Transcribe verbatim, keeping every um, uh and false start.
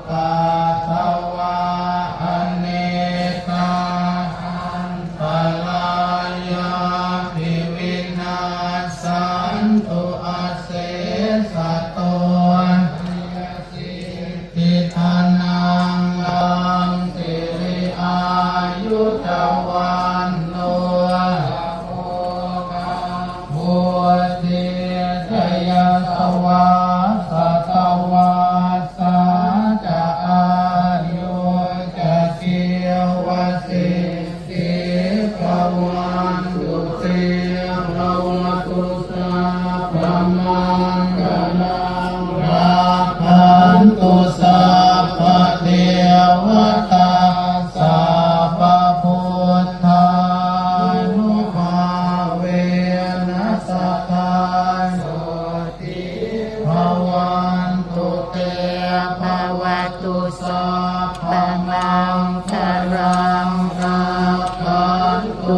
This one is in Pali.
Pattvā anekā antarāyāpi vinassantu asesato. Jayasiddhi dhanaṃ lābhaṃ siri āyu ca vaṇṇo bhogaṃ vuḍḍhī ca yasavā satavassā ca āyū ca jīvasiddhī bhavantu te. Bhavatu sabbamaṅgalaṃ rakkhantu sabbadevatā sabbabuddhānubhāvena sadā sotthī bhavantu te. Bhavatu sabbamaṅgalaṃ